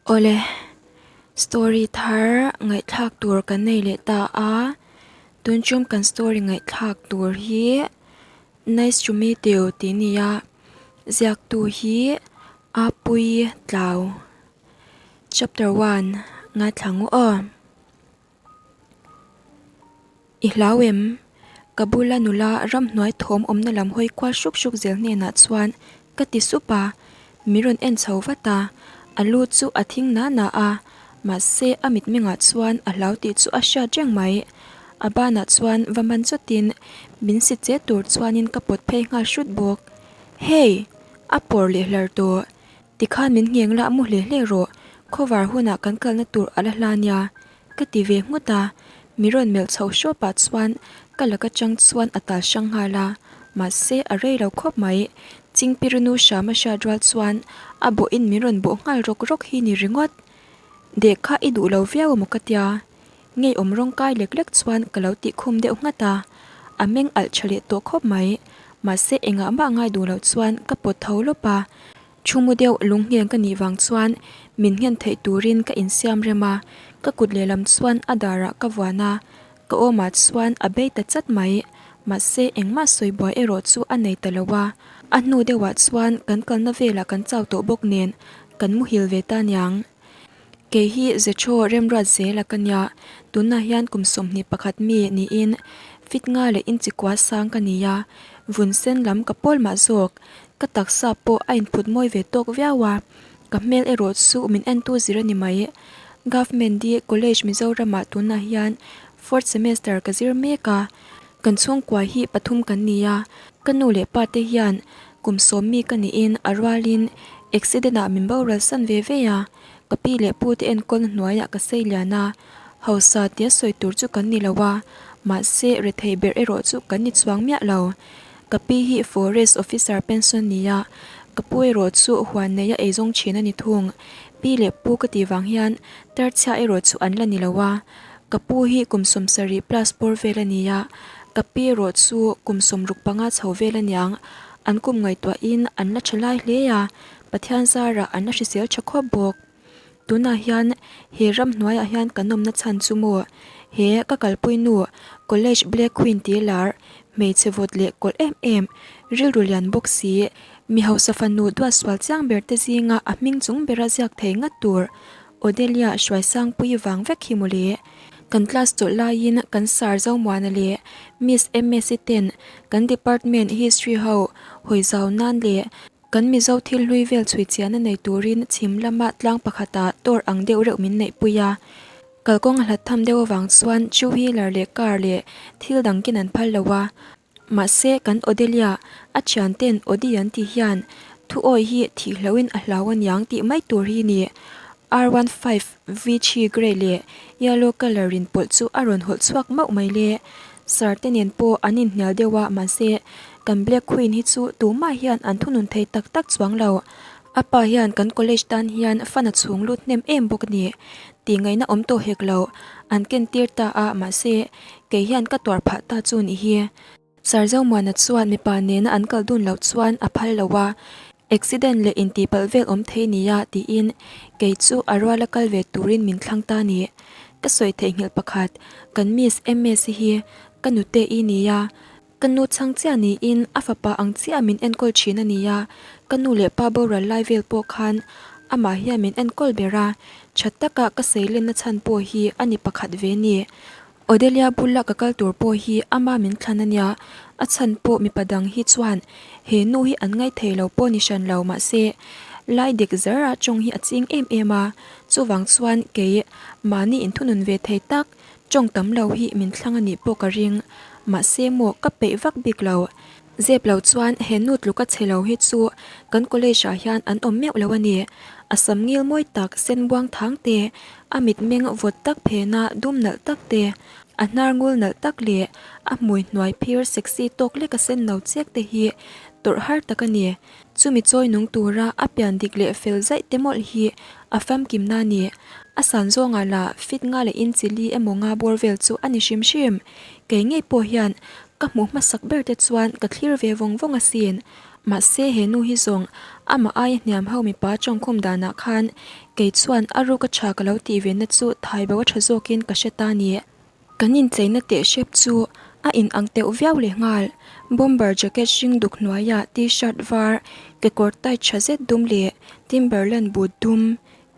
Awle, story thar ngaihthlak tur kan nei leh ta a, tun chum kan story ngaihthlak tur hi Nice to meet you tih a ni a, ziaktu hi Apuii Tlau. Chapter one ngaithla ngu aw. I hlau em? Ka bula nula ramhnuai thawm awmna lam hawi kual hruk hruk zel hnenah chuan ka ti sup a, min rawn en chho vat a, a lu chu a thing na na a, mahse a mitmengah chuan a hlau tih chu a hriat reng mai. A banah chuan va man chawtin min si che tur chuanin ka pawt phei nghal hrut bawk. Hey! A pawr leh hlar tawh. Tikhan min ngheng la mu hle hle rawh, khawvar hunah kan kalna tur a la hla nia. Ka ti ve nghut a, mi rawn melh chho hraw pah chuan ka laka chang chuan a tal hrang nghal a, mahse a rei lo khawp mai. Chingpirinu hram a hriat rual chuan a bawhin min rawn bawh nghal rawk rawk hi ni ringawt. Deh kha i duh lo viau amaw ka tia, ngeiawm rawng kai lek lek chuan ka lo tih khum deuh nghat a, a meng alh tha leh tawh khawp mai. Mahse engah mah ngai duh loh chuan ka pawt tho lawp a. Thu mu deuh lung ngheng ka nih vang chuan min nghen theih turin ka insiam rem a, ka kut lehlam chuan a darah ka vuan a, ka awmah chuan a bei ta chat mai. Mahse engmah sawi buai erawh chu a nei ta lo a, a hnu deuhah chuan kan kalna velah kan chau tawh bawk nen kan muhil ve ta niang. Kei hi Zethaw remruat zela ka nia, tunah hian kum 21 mi niin fit nga leh inchi kua sang ka ni a, vun sen lam ka pawl mah zawk. Ka taksa pawh a inphut mawi ve tawk viau a, ka hmel erawh chu min entu zir a ni mai. Government di College Mizoramah tunah hian fourth semester ka zir mek a, kan chhungkua hi pathum kan ni a, ka nu leh pa te hian kum sawm mi ka niin a rualin accident ah min boral san ve ve a, ka pi leh pu te enkawlna hnuaiah ka sei lian a, hausa tia sawi tur chu kan ni lo a, mahse rethei ber erawh chu kan ni chuang miah lo. Ka pi hi Forest Officer pension nia, ka pu erawh chu huan neia eizawng thin a ni thung. Pi leh pu ka tih vang hian tarchhia erawh chu an la ni lo a. Ka pu hi kum 70 plus bawr vel a ni a, ka pi erawh chu kum 65 chho vel a niang. An kum ngaihtuahin an la tha lai hle a, Pathian zarah an la hrisel tha khawp bawk. Tunah hian he ramhnuaiah hian kan awmna chhan chu maw? He ka kalpui nu College Black Queen tih lar, hmeichhe vawt leh kawlh em em, rilru lian bawk si, mi hausa fanu duat sual chiang ber te zinga a hming chung bera ziak thei ngat tur Odelia Hruaisangpui vang vek hi mawle. Kan class chawlh laiin kan Sir Zomuana leh Miss Emesi ten kan department history ho hawi zau nan leh Kan Mizo thil hlui vel chhui chiahna nei turin chhim lama tlang pakhatah tour ang deuh reuh min neihpui a. Kalkawng a hlat tham deuh avang chuan two wheeler leh car leh thil dang kin an phal lo a. Mahse kan Odelia, a thianten Odi an tih hian thu awi hi thih hlohin a hlau aniang tih mai tur hi ni. R one five V three grey leh yellow colour in pawlh chu a rawn hawlh chhuak mauh mai le. Sir te nen pawh an inhnial deuh a mahse kan Black Queen hi chu tumah hian an thunun thei tak tak chuang lo. A pa hian kan college tan hian fan a chhung lut hnem em bawk a ni tih ngaihna awm tawh hek lo an ken tir ta a mahse kei hian ka tuar phah ta chu nih hi. Sir Zomuana chuan mipa nena an kal dun loh chuan a phal lo a, accident leh intihpalh vel awm thei nia tiin kei chu a ruala kal ve turin min thlang ta ni. Ka sawi theihnghilh pakhat, kan Miss MS hi ka nute i nia, ka nu chhang chiah niin a fapa ang chiah min enkawl thin a nia, ka nu leh pa boral lai vel pawh khan amah hian min enkawl ber a, tha taka ka seilenna chhan pawh hi a ni pakhat ve ni. Odelia bula ka kal tur pawh hi ama min thlan a nia, a chhan pawh mipa dang hi chuan he nu hi an ngaithei lo pawh ni hran lo mahse lai dek zar a tawng hi a ching em em a, chuvang chuan kei mahni inthunun ve thei tak tawng tam lo hi min thlang a nih pawh ka ring mahse maw ka peih vak bik lo. Zep lo chuan he nu tluka chhe lo hi chu kan college ah hian an awm meuh lo a ni. A sam ngil mawi tak sen buang thang te, a mitmeng vawt tak phena dum nalh tak te, a hnar ngul nalh tak leh a hmui hnuai phir sexy tawk lek a sen no chiak te hi tawrh har tak a ni. Chumi chawi nung tura a pian dik leh fel zaih te mawlh hi a famkimna a ni. A san zawngah lah fit nga leh inchi li emaw nga bawr vel chu a ni hrim hrim. Kei ngei pawh hian. Ka hmuh hmasak ber te chuan ka thlir ve vawng vawng asin. Mahse he nu hi zawng amah aia hniam ho mipa tawngkhum danah khan kei chuan a ruk a tha ka lo tih ve na chu thai bo a tha zawkin ka hre ta ni. Kan incheina teh hrep chu a in ang teuh viau leh nghal. Bomber jacket hring duk hnuaiah t-shirt var, kekawr tight tha zet dum leh Timberland boot dum,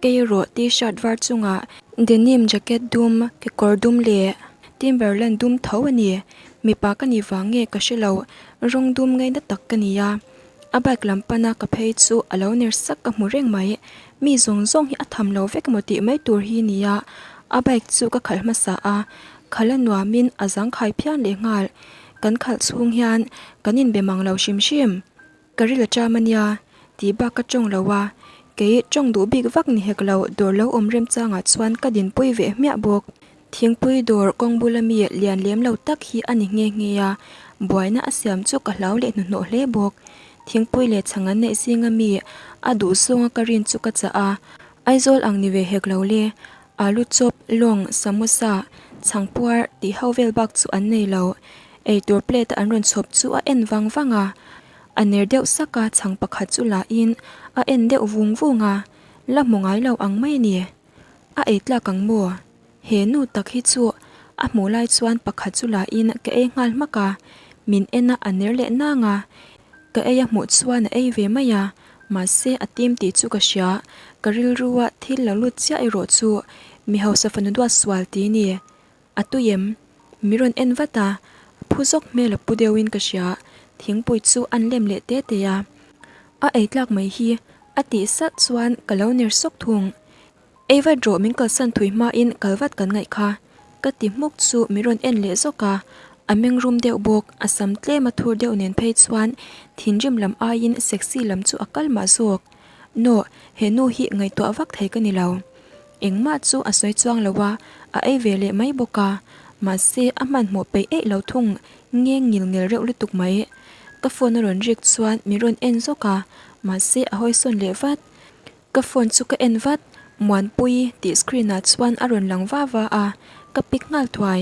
kei erawh t-shirt var chungah denim jacket dum, kekawr dum leh Timberland dum tho a ni. Mipa ka nih vang nge ka hre lo, rawng dum ngaina tak ka ni a. A bike lam pana ka phei chu a lo ner sak ka hmu reng mai. Mi zawng zawng hi a tham lo vek emaw tih mai tur hi nia. A bike chu ka khalh hmasa a, khalh a nuamin a zangkhai phian leh nghal. Kan khalh chhung hian kan inbe mang lo hrim hrim. Ka ril a ṭam a nia tih bak ka ṭawng lo a, kei ṭawng duh bik vak ni hek lo dawr lo awm remchangah chuan ka dinpui ve hmiah bawk. Thingpui dawr kawng bula mi lian lem lo tak hi a ni nghe nghe a, buaina a siam chu ka hlau leh hnuhnawh hle bawk. Thingpui leh chhang an neih zinga mi a duh zawnga ka rin chu ka chah a, Aizawl ang ni ve hek lo le, alu chawp, lawng, samosa, chhangpuar tih ho vel bak chu an nei lo. Eitur plate a an rawn chhawp chu a en vang vang a, a ner deuh sak a, chhang pakhat chu la in a en deuh vung vung a, la hmu ngai lo ang mai a ni. A ei tlak ang maw? He nu tak hi chu a hmuh lai chuan pakhat chu la in ka ei nghal hmak a, min en a a ner leh nang a, ka ei a hmuh chuan a ei ve mai a, mahse a tim tih chu ka hria, ka rilru a thil lo lut chiah erawh chu mi hausa fanu duat sual ti ni. A tui em? Mi rawn en vat a, phu zawk hmel a pu deuhin ka hria, thingpui chu an lem leh te te a. A ei tlak mai hi a tih salh chuan ka lo ner sawk thung. Ei vat rawh min kalsan thui hmain kal vat kan ngaih kha. Ka ti hmuk chu min rawn en leh zawk a, a meng rum deuh bawk, a sam tlem a thur deuh nen phei chuan thinrim lam aiin sexy lam chu a kal mah zawk. Naw, he nu hi ngaihtuah vak thei ka ni lo. Engmah chu a sawi chuang lo a, a ei ve leh mai bawk a, mahse a hmanhmawh peih eih lo thung ngeng ngil ngel reuh lutuk mai. Ka phone a rawn rik chuan min rawn en zawk a, mahse a hawisawn leh vat. Ka phone chu ka en vat, Muanpui tih screen ah chuan a rawn lang va va a, ka pick nghal thuai.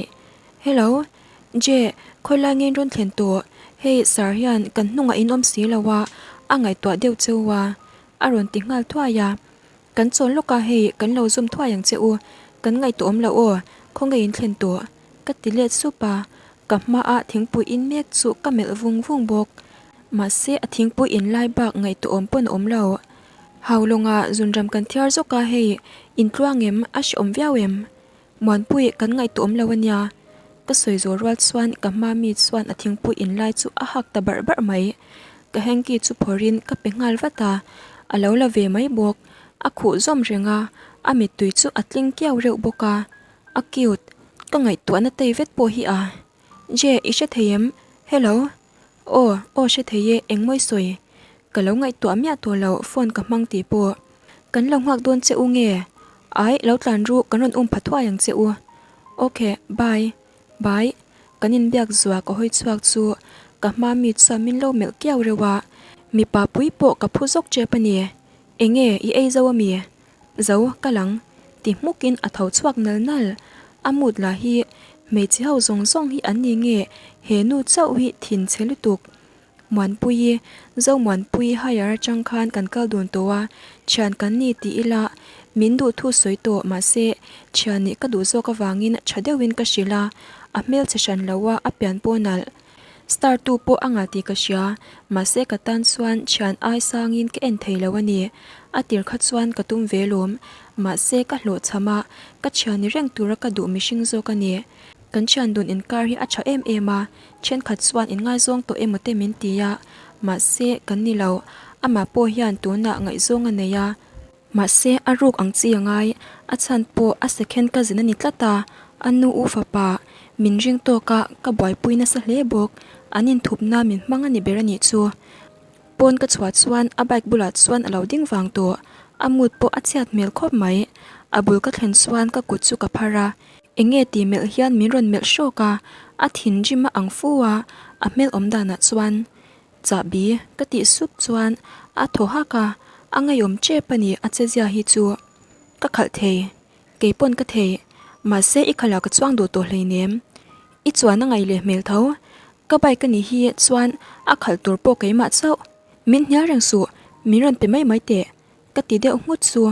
Hello, Je, khawi lai nge in rawn thlen tawh? Hei sir hian kan hnungah in awm si lo a, a ngaihtuah deuh cheu a, a rawn ti nghal thuai a. Kan chawn lawk a, hei kan lo zum thuai ang che u, kan ngaihtuah awm lo aw, khawnge in thlen tawh? Ka ti let sup a, ka hmaah thingpui in mek chu ka melh vung vung bawk. Mahse a thingpui in lai bak ngaihtuah awm pawn a awm lo. Haulawngah zunram kan thiar zawk a hei, in tluang em, a hrehawm viau em? Muanpui kan ngaihtuah awm lo a nia. Ka sawi zawh rual chuan ka hma mi chuan a thingpui in lai chu a hak ta barh barh mai. Ka hanky chu phawrhin ka pe nghal vat a, a lo la ve mai bawk. A khuh zawm reng a, a mittui chu a tling kiau reuh bawk a. A cute, ka ngaihtuahna tei vet pawh hi a. Je, i hre thei em? Hello. Aw, aw hre thei e, engmawi sawi? Ka lo ngaihtuah miah tawh lo, phone ka hmang tih pawh. Kan lo nghak dawn che u nge? Ai, lo tlan ru, kan rawn um pha thuai ang che u. Ok, bye. Bye. Kan inbiak zua ka hawi chhuak chu ka hma mi chuan min lo melh kiau reuh a, mipa pui pawh ka phu zawk tep a ni. Enge, i ei zo ami? Zo, ka lang. Ti hmukin a tho chhuak nal nal. A mood lah hi hmeichhe ho zawng zawng hi an ni nge he nu chauh hi thin chhe lutuk. Muanpuii, Zomuanpuii higher atang khan kan kal dun tawh a, thian kan ni ti ila min duh thu sawi tawh mahse thian nih ka duh zawk avangin tha deuhin ka hrilh a, a hmelchhe hran lo a, a pian pawh nalh. Star tu pawh a ngah tih ka hria, mahse ka tan chuan thian ai sangin ka en thei lo a ni. A tir kha chuan ka tum ve lawm, mahse ka hlawhchham a, ka thian ni reng tura ka duh mihring zawk a ni. Kan thian dun inkar hi a tha em em a, thenkhat chuan inngaizawng tawh emaw te min ti a, mahse kan ni lo, amah pawh hian tunah ngaihzawng a nei a, mahse a ruk ang chi a ngai, a chhan pawh a second cousin a ni tlat a, a nu u fapa min ring tawk a, ka buaipui nasa hle bawk, an inthupna min hmang a ni ber a nih chu. Pawn ka chhuah chuan a bike bulah chuan a lo ding vang tawh, a mood pawh a chhiat hmel khawp mai, a bul ka thlen chuan ka kut chu ka phar a, Enge tih melh hian min rawn melh hrawk a, a thinrim a ang fu a, a hmel awm danah chuan chahbi ka tih sup chuan a thaw hak a, a ngeiawm tep a ni a che zia hi chu. Ka khalh thei, kei pawn ka thei, mahse i khalh ah ka chuang duh tawh hleinem, i chuan a ngaih leh hmel tho. Ka bike a nih hi chuan a khalh tur pawh keimah chauh. Min hnial reng suh, min rawn pe mai mai teh. Ka ti deuh nghut chu.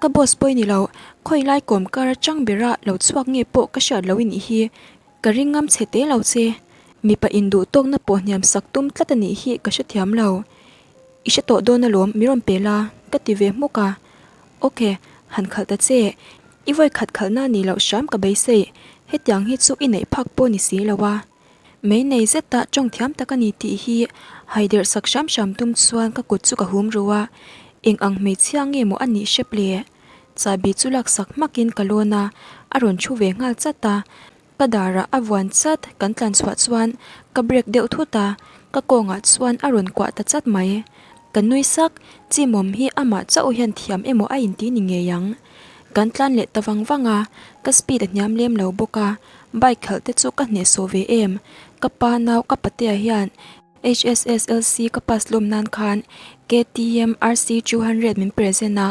Ka boss pawi ni lo, khawi lai kawm kar atang bera lo chhuak nge pawh ka hriat lo i nih hi. Ka ring ngam chhe te lo che. Mipa induh tawkna pawh hniam sak tum tlat a nih hi ka hrethiam lo. I hre tawh dawn alawm, mi rawn pe la, ka ti ve hmuk a. Ok, han khalh ta che. I vawi khat khalhna nih loh hram ka beisei, hetiang hi chu i neih phak pawh ni si lo a. Mei nei zeta tawng thiam tak a ni tih hi haiderh sak hram hram tum chuan ka kut chu ka hum ru a, eng ang hmeichhia nge maw a nih hrep le? Chahbi chu laksak hmakin ka lawn a, a rawn thu ve nghal chat a. Ka darah a vuan chat kan tlan chhuah chuan ka break deuh thut a, ka kawngah chuan a rawn kuah ta chat mai. Ka nui sak, Chimawm hi amah chauh hian thiam emaw a inti ni ngei ang. Kan tlan leh ta vang vang a, ka speed a hniam lem lo bawk a, bike khalh te chu ka hnehsawh ve em. Ka pa nau ka patea hian HSSLC ka pass lawm nan khan KTM RC 200 min present a,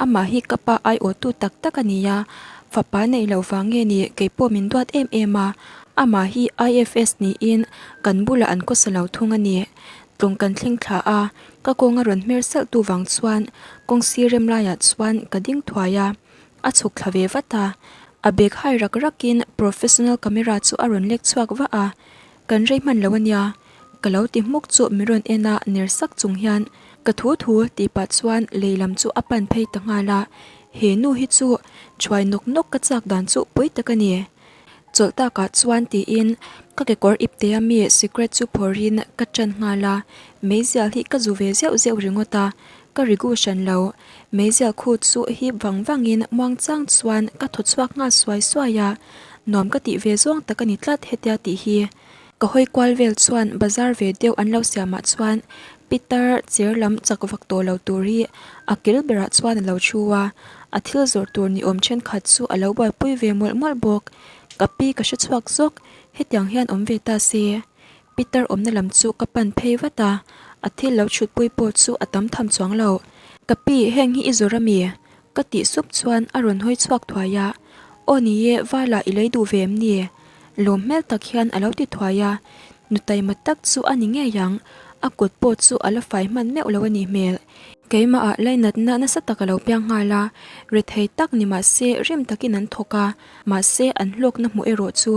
amah hi ka pa aiawhtu tak tak a ni a, fapa neih loh vang nge ni keipawh min duat em em a, amah hi IFS niin kan bulah an khawsa lo thung a ni. Tlawng kan thleng thla a, ka kawng a rawn hmer salh tu vang chuan kawng sir rem laiah chuan ka ding thuai a, a chhuk thla ve vat a, a bag hai rak rakin professional camera chu a rawn lek chhuak vah a. Kan rei hman lo ania, ka lo ti hmuk chu min rawn en a ner sak chung hian ka thu thu tih pah chuan lei lam chu a pan phei ta nghal a, he nu hi chu thuai nawk nawk ka chak dan chu pui tak a ni. Chawlh takah chuan tiin ka kekawr iptea mi secret chu phawrhin ka tan nghal a, meizial hi ka zu ve zeuh zeuh ringawt a, ka rigu hran lo. Meizial khu chu hip vang vangin muangchang chuan ka thaw chhuak nghal suai suai a, nuam ka tih ve zawng tak a ni tlat hetia tih hi. Ka hawi kual vel chuan bazar ve deuh an lo siamah chuan Peter cher lam chak vak tawh lo tur hi a kil berah chuan a lo thu a, a thil zawrh tur ni awm thenkhat chu a lo buaipui ve mawlh mawlh bawk. Ka pi ka hre chhuak zawk, hetiang hian awm ve ta se. Peter awmna lam chu ka pan phei vat a, a thil lo chhutpui pawh chu a tam tham chuang lo. Ka pi, heng hi i zawrh a mi? Ka tih sup chuan a rawn hawi chhuak thuai a, Aw ni e, Vala i lei duh ve em ni? Lawm hmel tak hian a lo ti thuai a, nu taima tak chu a ni ngei ang, a kut pawh chu a la fai hman meuh lo a nih hmel. Keimahah lainatna nasa tak a lo piang nghal a, rethei tak ni mah se rim takin an thawk a, mahse an hlawkna hmuh erawh chu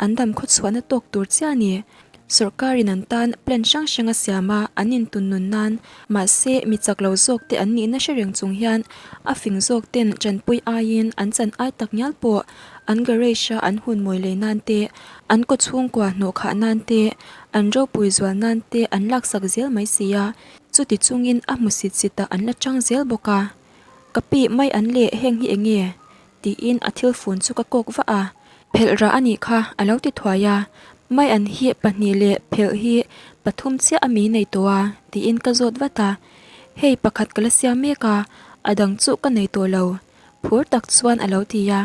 an dam khawchhuahna tawk tur chiah a ni. Sawrkarin an tan plan hrang hrang a siam a, an intun nun nan. Mahse, mi chak lo zawk te an nihna hre reng chung hian a fing zawk ten tanpui aiin an chan ai tak ngial pawh an garage a an hun mawi lei nan te, an kaw chhungkua hnawh khah nan te, an ropui zual nan te an laksak zel mai si a, chuti chungin a hmu sit sit ah an la chang zel bawk a. Ka pi mai an leh heng hi eng nge? Tiin a thil fun chu ka kawk vah a, Phelh rah a nih kha a lo ti thuai a, Mai an hi pahnih leh phelh hi pathum chiah a mi nei tawh a tiin ka zawt vat a, Hei pakhat ka la siam mek a, a dang chu ka nei tawh lo phur tak chuan a lo ti a,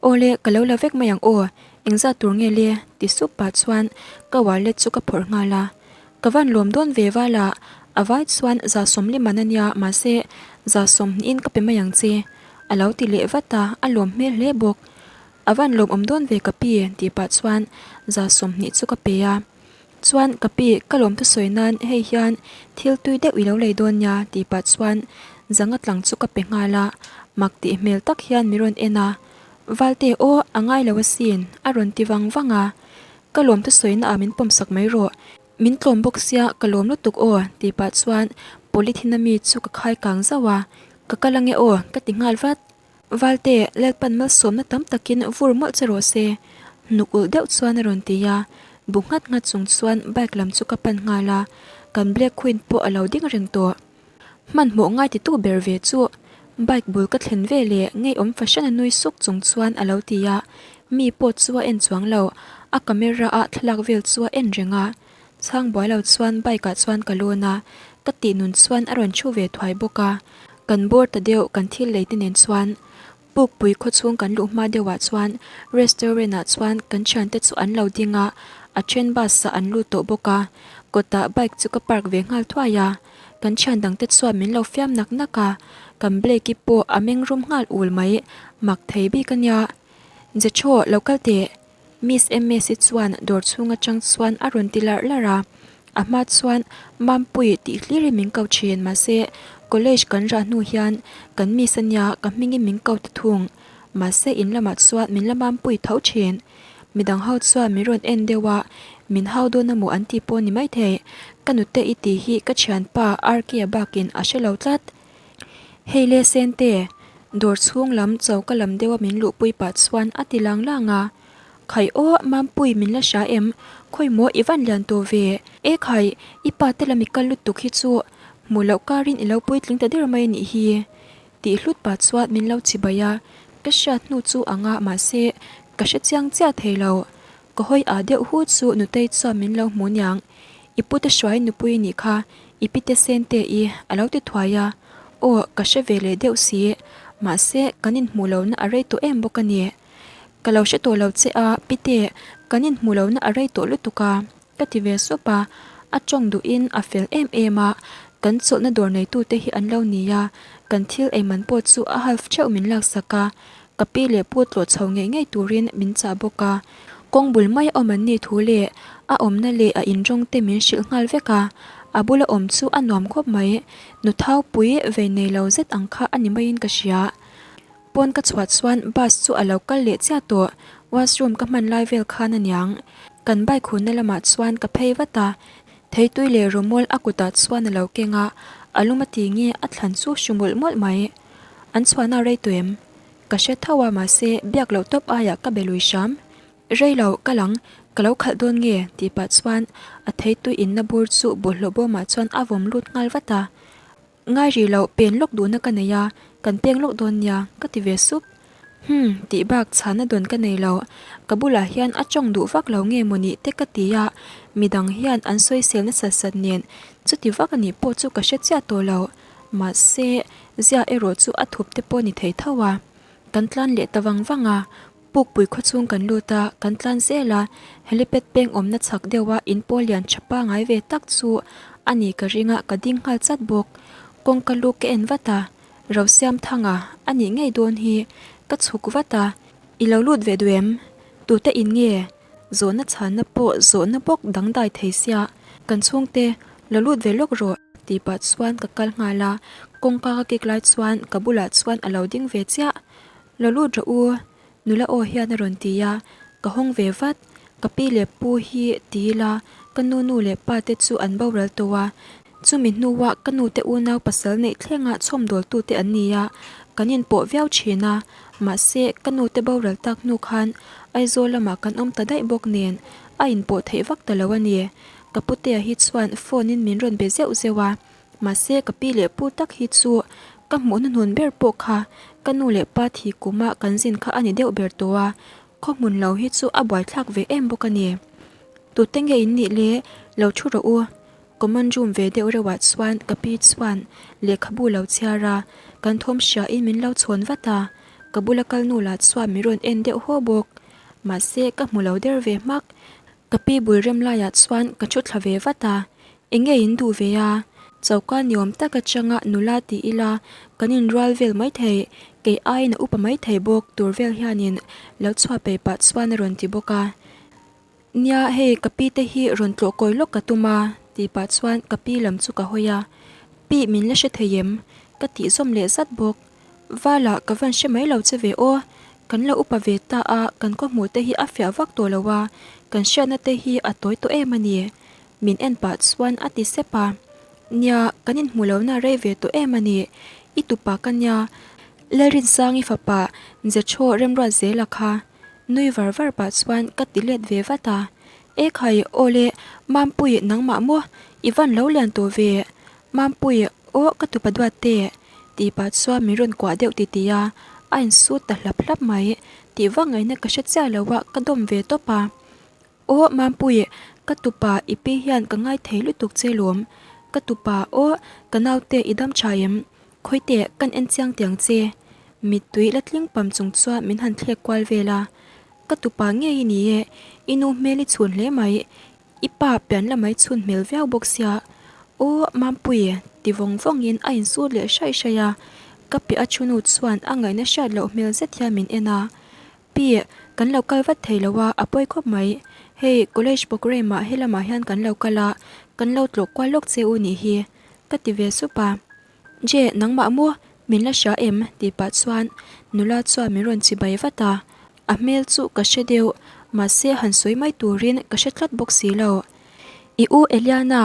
Awle ka lo la vek mai ang aw, engzat tur nge le ti sup pah chuan ka wallet chu ka phawrh nghal a, Ka van lawm dawn ve val a, a vai chuan za sawmli man a nia mahse za sawmhnihin ka pe mai ang che a lo ti leh vat a, a lawm hmel hle bawk. A van lawmawm dawn ve ka pi tih pah chuan za 20 chu ka pe a. Chuan ka pi ka lawm thusawi nan hei hian thil tui deuh i lo lei dawn nia tih pah chuan zanga tlang chu ka pe nghal a, mak tih hmel tak hian mi rawn en a. Valte aw a ngai lo asin a rawn ti vang vang a. Ka lawm thusawi na ah min pawm sak mai rawh. Min tlawm bawk sia ka lawm lutuk aw tih pah chuan polythene a mi chu ka khai kang zauh a, ka kal ange aw ka ti nghal vat. Valte, Lalpan malsawmna tam takin vur mawlh che rawh se hnuk ulh deuh chuan a rawn ti a, bu nghat nghat chung chuan bike lam chu ka pan nghal a, kan Black Queen pawh a lo ding reng tawh. Hmanhmawh ngai titu ber ve chu bike bul ka thlen ve leh ngeiawm fahran a nui suk chung chuan a lo ti a, mi pawh chu a en chuang lo, a camera a thlalak vel chu a en reng a, chhang buai lo chuan bike ah chuan ka lawn a, ka tih nun chuan a rawn thu ve thuai bawk a, kan bawr ta deuh kan thil lei te nen chuan Pukpui khaw chhung kan luh hma deuhah chuan restaurant ah chuan kan thiante chu an lo ding a, a then bus ah an lut tawh bawk a, kawtah bike chu ka park ve nghal thuai a, kan thian dangte chuan min lo fiam nak nak a, kan Blake-i pawh a meng rum nghal ul mai, mak thei bik a nia. Jecho lo kal teh. Miss Ms-i chuan dawr chhung atang chuan a rawn ti larh larh a. A hma chuan Mampuii tih hlirin min ko thin mahse college kan rah hnu hian kan miss ania ka hmingin min ko ta thung. Mahse in lamah chuan min la Mampui tho thin. Midang ho chuan min rawn en deuh a, min hau dawn amaw an tih pawh ni maithei. Ka nute i tih hi ka thianpa Arkia bakin a hre lo tlat. Hei le Sente, dawr chhung lam choka lam deuha min luhpui pah chuan a ti lang lang a. Khai aw, Mampui min la hria em? Khawi maw i van lian tawh ve? E khai, i pa te lam i kal lutuk hi chu hmuh loh karin i lo puitling ta der mai a nih hi. Tih hlut pah chuan min lo chibai a, ka hriat hnu chu ang a mahse ka hre chiang chiah thei lo. Ka hawi ah deuh hu chu Nutei chuan min lo hmu niang. I pute hruai nupui nih kha i pite sente i a lo ti thuai a, aw ka hre ve leh deuh si, mahse kan inhmuh lohna a rei tawh em bawk a ni. Ka lo hre tawh lo che a, pite kan inhmuh lohna a rei tawh lutuk a, ka ti ve sup a, a tawng duhin a fel em em a, kan chawlhna dawr neitute hi an lo ni a, kan thil ei man pawh chu a half theuh min laksak a, Ka pi leh pu tlawh chho ngei ngei turin min chah bawk a, kawng bul mai a awm an nih thu leh a awmna leh a inrawng te min hrilh nghal vek a, a bula awm chu a nuam khawp mai, nu thaupui vei nei lo zet ang kha a ni maiin ka hria. Pawn ka chhuah chuan bus chu a lo kal leh chiah tawh, washroom ka hman lai vel khan a niang. Kan bike hunna lamah chuan ka phei vat a, theitui leh rawmawl a kutah chuan a lo keng a, a lum a ti nge a thlan chu hru mawlh mawlh mai. An chhuahna rei tawh em? Ka hre tho a mahse biak loh tawp aiah ka be lui hram. Rei lo, ka lang, ka lo khalh dawn nge? tih pah chuan a theitui inna bur chu bawlhhlawh bawmah chuan a vawm lut nghal vat a. Ngai rih loh, pen lawk duhna ka nei a, kan peng lawk dawn nia, ka ti ve sup. Hum, tih bak chhana dawn ka nei lo. Ka bulah hian a tawng duh vak lo nge maw nih te ka ti a, midang hian an sawisel nasat sat nen chuti vak a nih pawh chu ka hre chiah tawh lo. Mahse, zia erawh chu a thup te pawh ni thei tho a. Kan tlan leh ta vang vang a, Pukpui khawchhung kan lut a, kan tlan zel a, helipad peng awmna chhak deuh a in pawl lian tha pangai ve tak chu a ni ka ring a, ka ding nghal chat bawk. Kawngka lu ka en vat a, Rosiamthanga a nih ngei dawn hi, ka chhuk vat a, I lo lut ve duh em? Tute in nge? Zawhna chhanna pawh zawhna bawk dangdai thei sia, kan chhungte lo lut ve lawk rawh tih pah chuan ka kal nghal a, kawngka ka kik lai chuan ka bulah chuan a lo ding ve chiah. Lo lut rawh u, nula aw hian a rawn ti a, ka hawng ve vat, ka pi leh pu hi ti ila ka nu nu leh pa te chu an boral tawh a, Chumi hnuah ka nute unau pasal neih thlenga chhawmdawltute an ni a, kan inpawh viau thin a, mahse ka nute boral tak hnu khan Aizawl lamah kan awm ta daih bawk nen a inpawh theih vak ta lo a ni. Ka putea hi chuan phone in min rawn be zeuh zeuh a, mahse ka pi leh pu tak hi chu ka hmuh hnuhnun ber pawh kha ka nu leh pa thi kuma kan zin kha a ni deuh ber tawh a, khaw hmun lo hi chu a buaithlak ve em bawk a ni. Tute nge in nih le? Lo thu rawh u. Common room ve deuh reuhah chuan ka pi chuan lehkhabu lo chhiar a, kan thawm hriain min lo chhawn vat a, ka bula kal nu lah chuan min rawn en deuh haw bawk. Mahse ka hmu lo der ve hmak. Ka pi bul rem laiah chuan ka thu thla ve vat a, eng nge in duh ve a? Choka ni awm tak atanga nula ti ila kan inrual vel maithei, kei aiin a upa maithei bawk tur vel hianin lo chhuah peih pah chuan a rawn ti bawk a. Nia hei ka pi te hi rawn tlawh kawi lawk ka tum a tih pah chuan ka pi lam chu ka hawi a, Pi min la hre thei em? ka tih zawm leh zat bawk. Vala ka van hre mai lo che ve aw, kan lo upa ve ta a kan khaw hmuh te hi a fiah vak tawh lo a, kan hriatna te hi a tawi tawh em a ni min en pah chuan a ti sep a. Nia kan inhmuh lohna rei ve tawh em a ni, i tupa ka nia Lalrinsangi fapa Zethraw Remruat Zela kha. Nui var var pah chuan ka ti let ve vat a, E khai, aw le, Mampui nangmah maw? I van lo lian tawh ve. Mampui, aw ka tupa duat te, tih pah chuan min rawn kuah deuh ti ti a, a insut ta hlap hlap mai. Tih vak ngaihna ka hre chiah lo a, ka dawm ve tawp a. Aw Mampui, ka tupa i pi hian ka ngai thei lutuk che lawm. Ka tupa, aw ka naute i dam tha em? Khawite kan en chiang tiang che. Mittui la tling pam chung chuan min han thlek kual vel a. Ka tupa ngei i ni e, i nu hmel i chhun hle mai. I pa pian la mai chhun hmel viau bawk sia. Aw Mampui, ti vawng vawngin a insut leh hraih hraih a. Ka piah a thu nu chuan a ngaihna hriat loh hmel zet hian min en a. Pi, Kan lo kal vat thei lo a, a pawi khawp mai. Hei, college programme ah helamah hian kan lo kal a, kan lo tlawh kual lawk che u nih hi, ka ti ve sup a. Je, nangmah maw? Min la hria em? tih pah chuan nula chuan min rawn chibai vat a. A hmel chu ka hre deuh, mahse han sawi mai turin ka hre tlat bawk si lo. I u Eliana,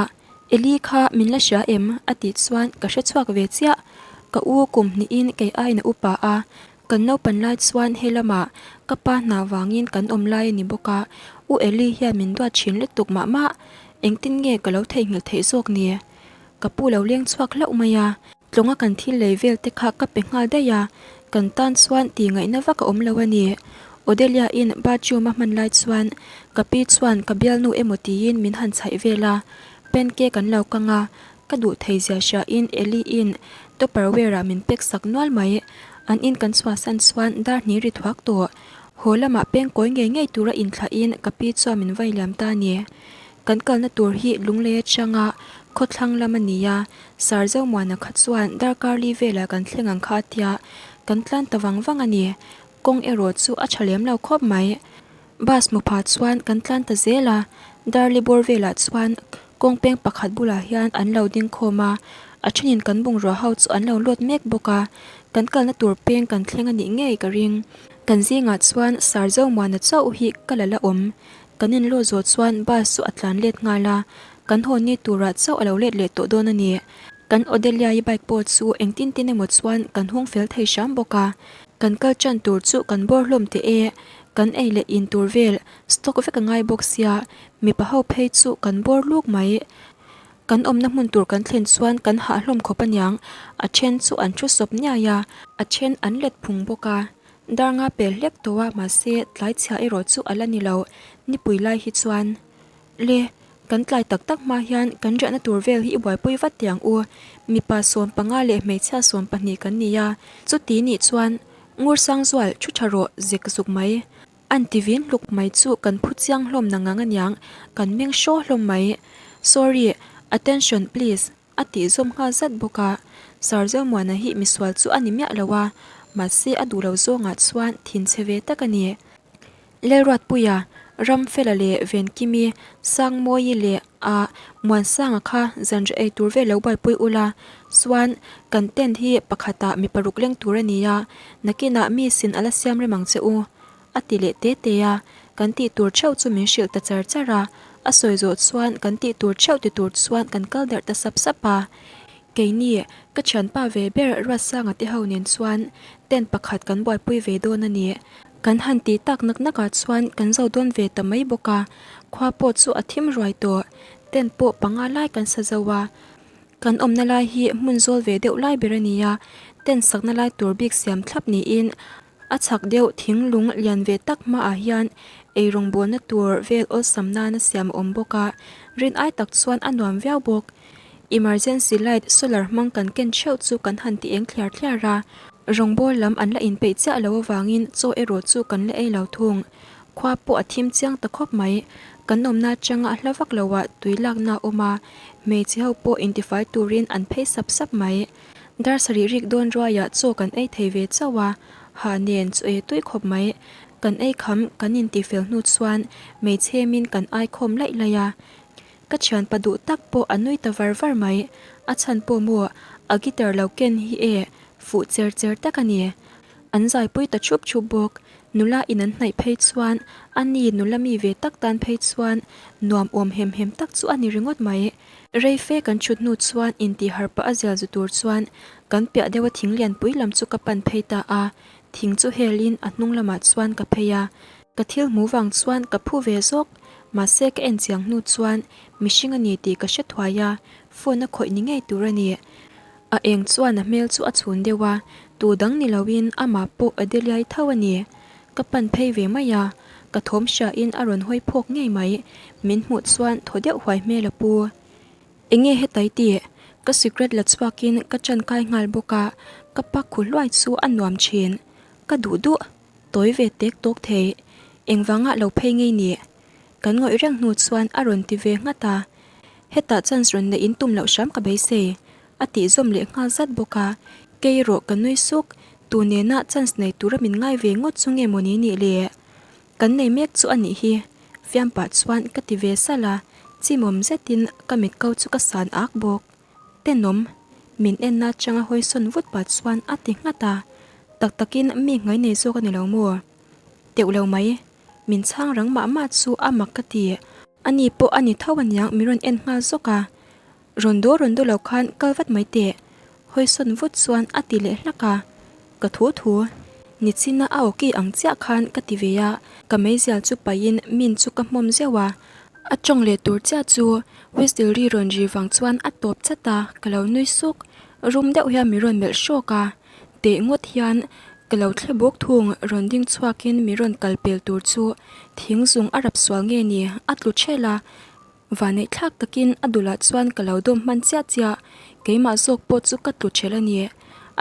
Eli kha min la hria em? a tih chuan ka hre chhuak ve chiah. Ka u kum hnihin kei aiin a upa a, kan naupan lai chuan he lamah ka pa hna vangin kan awm lai a ni bawk a, U Eli hian min duat thin lutuk mah mah. Engtin nge ka lo theihnghilh theih zawk ni? Ka pu lo leng chhuak hlauh mai a. Tlawnga kan thil lei vel te kha ka pe nghal daih a, kan tan chuan tih ngaihna vak a awm lo a ni. Odelia-in bathroom a hman lai chuan ka pi chuan ka bialnu emaw tiin min han chhaih vel a, pancake an lo kang a, ka duh thei zia hriain Ellie-in tupperware-ah min pek sak nual mai. An in kan chhuahsan chuan dar hnih ri thuak tawh. Haw lamah peng kawi ngei ngei tura inthlahin ka pi chuan min vai liam ta a ni. Kan kalna tur hi Lunglei atanga khawthlang lam a ni a, Sarzomuana kha chuan darkar li velah kan thleng ang kha a tia, kan tlan ta vang vang a ni. Kawng erawh chu a tha lem lo khawp mai. Bus hmu pha chuan kan tlan ta zel a, Darli bawr velah chuan kawng peng pakhat bulah hian an lo ding khawm a, a thenin kan bungrua ho chu an lo lawt mek bawk a, kan kalna tur peng kan thleng a nih ngei ka ring. Kan zingah chuan Sarzomuana chauh hi ka la la awm. Kan inlawh zawh chuan bus chu a tlan let nghal a, kan haw ni turah chauh a lo let leh tawh dawn a ni. Kan Odelia-i bike pawh chu engtin tin emaw chuan kan hung fel thei hram bawk a, kan kal tan tur chu kan bawr hlawm teh e, kan ei leh in tur vel stock vek a ngai bawk sia, mipa ho phei chu kan bawr luk mai. Kan awmna hmun tur kan thlen chuan kan hah hlawm khawp aniang, a then chu an thu sawp niai a, a then an let phung bawk a. Dar nga pel hlek tawh a mahse tlai chhia erawh chu a la ni lo, nipui lai hi chuan le kan tlai tak tak hma hian kan riahna tur vel hi i buaipui vat teh ang u, mipa 15 leh hmeichhia 12 kan ni a, chuti nih chuan Ngursangzual thu tha rawh zek zuk mai an ti vin hluk mai chu kan phu chiang hlawm na ngang aniang kan meng hraw hlawm mai sorry attention please. A tih zawm nghal zat bawk a, Sarzomuana hi misual chu a ni miah lo a, mahse a duh lo zawngah chuan thinchhe ve tak a ni. Lalruatpuia, Ramfela leh Venkimi, Sangmawi leh a Muansanga kha zanriah ei tur vel lo buaipui ula, chuan kan tent hi pakhatah mi paruk leng tur a ni a, nakinah mi sin a la siam rem ang che u. A ti leh te te a, kan tih tur theuh chu min hrilh ta char char a, a sawi zawh chuan kan tih tur theuh ti tur chuan kan kal darh ta sap sap a. Keini, ka thianpa ve ber Ruatsanga te ho nen chuan tent pakhat kan buaipui ve dawn a ni. Kan han tih tak nak nak ah chuan kan zo dawn ve ta mai bawk a, khua pawh chu a thim ruai tawh, tent pawh panga lai kan sa zo a. Kan awmna lai hi hmun zawl ve deuh lai ber a ni a, tent sakna lai tur bik siam thlap niin A chhak deuh thinglung lian ve tak hmaah hian eirawng bawlna tur vel awlsam nana siam a awm bawk a, rin ai tak chuan a nuam viau bawk. Emergency light solar hmang kan ken theuh chu kan han ti eng thliar thliar a, rawngbâwl lam an la inpeih chiah lo avangin chaw erawh chu kan la ei lo thung. Khua pawh a thim chiang ta khawp mai. Kan awmna atanga a hla vak loah tui lakna a awm a, hmeichhe ho pawh intifai turin an phei sap sap mai. Dar sarih rik dawn ruaiah chaw kan ei thei ve chauh a, ha nen chaw ei tui khawp mai. Kan ei kham kan inti fel hnu chuan hmeichhemin kan ai khawm laih laih a. Ka thianpa duh tak pawh a nui ta var var mai. A chhan pawh maw a guitar lo ken hi e fuh cher cher tak a ni. An zaipui ta thup thup bawk. Nula in an hnaih phei chuan a ni nula mi ve tak tan phei chuan nuam awm hem hem tak chu a ni ringawt mai. Rei fe kan thut hnu chuan intih harh pah a zial zu tur chuan kan piah deuha thing lianpui lam chu ka pan phei ta a, thing chu helin a hnung lamah chuan ka phei a. Ka thil hmu vang chuan ka phu ve zawk, mahse ka en chiang hnu chuan mihring a ni tih ka hre thuai a, phone a khawih ni ngei tur a ni. A eng chuan a hmel chu a chhun deuh a, tu dang ni loin amah pawh a deliai tho a ni. Ka pan phei ve mai a, ka thawm hriain a rawn hawi phawk ngei mai. Min hmuh chuan thaw deuh huai hmel a pu. Enge hetai tih? Ka sikret la chhuakin ka ṭan kai nghal bawk a, ka pak khu hluai chu a nuam ṭhin. Ka duh duh, tawi ve tek tawk thei. Engvangah lo phei ngei nih? Kan ngawih reng hnu chuan a rawn ti ve nghat a. Hetah chance rawn neih in tum loh hram ka beisei. A tih zawm leh nghal zat bawk a, kei erawh ka nui suk, tu nena chance nei tura min ngai ve ngawt chu nge mawni nih le? Kan nei mek chu a nih hi, fiam pah chuan ka ti ve salh a, chimawm zetin ka mit ko chu ka san ak bawk. Tenawm, min enna atanga hawi sawn vut pah chuan a ti nghat a, tak takin mi ngai nei zawk a ni lo maw? Teuh lo mai, min chhang rang mah mah chu a mak ka ti. Ani pawh a ni tho aniang min rawn en nghal zawk a, Rawn do rawn do lo khan kal vat mai teh, hawi sawn vut chuan a ti leh hlak a, ka thu thu nichina a awki ang chiah khan ka ti ve a, ka meizial chu paihin min chu ka hmawm zeuh a, a tawng leh tur chiah chu whistle ri rawn ri vang chuan a tawp chat a, ka lo nui suk, rum deuh hian min rawn melh hrawk a, teh ngawt hian ka lo thle bawk thung rawn ding chhuakin min rawn kal pel tur chu thing zung a rap sual nge ni a tlu ṭhelh a. Vanneih thlak takin a dulah chuan ka lo dawm hman chiah chiah, keimah zawk pawh chu ka tlu ṭhelh a ni.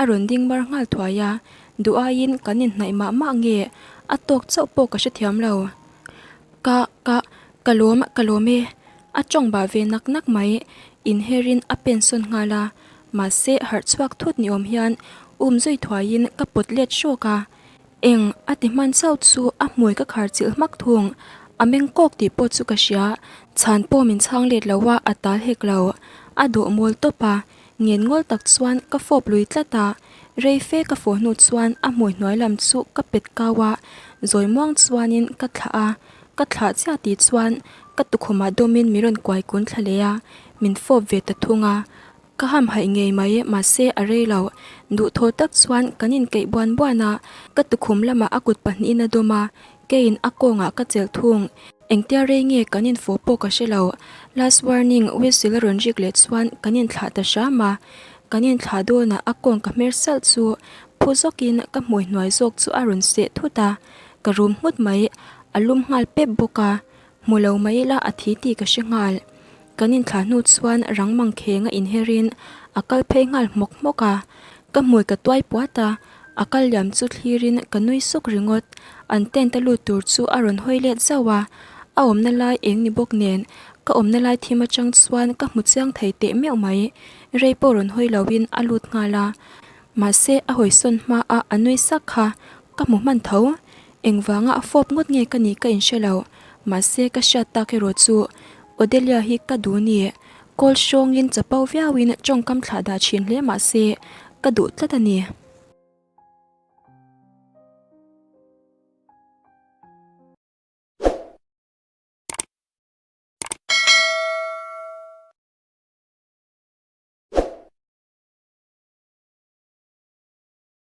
A rawn ding mar nghal thuai a, duh aiin kan inhnaih mah mah nge a tawk chauh pawh ka hrethiam lo. Ka, ka, ka lawm, ka lawm e. A tawng bah ve nak nak mai, inherin a pen sawn nghal a, mahse harh chhuak thut ni awm hian um zui thuaiin ka pawt let hrawk a. Eng a ti hman chauh chu a hmui ka khar chilh hmak thung, a meng kawk tih pawh chu ka hria, chhan pawh min chhang let lo a, a tal hek lo, a dawh mawl tawp a, ngen ngawl tak chuan ka fawp lui tlat a, rei fe ka fawh hnu chuan a hmui hnuai lam chu ka pet kau a, zawi muang chuanin ka thlah a, ka thlah chiah tih chuan ka tukhumah dawmin min rawn kuai kun thla leh a, min fawp ve ta thung a. Ka hamhaih ngei mai, mahse a rei lo. Duhthaw tak chuan kan inkeih buan buan a, ka tukhum lamah a kut pahnihin a dawm a, keiin a kawngah ka chelh thung. Engtia rei nge kan infawh pawh ka hre lo. Last warning whistle a rawn rik leh chuan kan inthlah ta hram a, kan inthlah dawnah a kawng ka hmer salh chu phu zawkin ka hmui hnuai zawk chu a rawn seh thut a, ka rum nghut mai, a lum nghal pep bawk a, hmu lo mai ila a thi tih ka hre nghal. Kan inthlah hnu chuan rang mangkheng a inherin a kal phei nghal hmawk hmawk a, ka hmui ka tuai puat a, a kal liam chu thlirin ka nui suk ringawt. An tent a lut tur chu a rawn hawi let zauh a, a awmna lai eng ni bawk nen ka awmna lai thim atang chuan ka hmu chiang thei teh meuh mai. Rei pawh rawn hawi loin a lut nghal a, mahse a hawisawn hma a a nui sak kha ka hmu hman tho. Engvanga a fawp ngawt nge ka nih ka inhre lo, mahse ka hriat tak erawh chu Odelia hi ka duh ni. Kawl hrawngin chapo viauin tawngkam thlah dah thin hle mahse ka duh tlat a ni.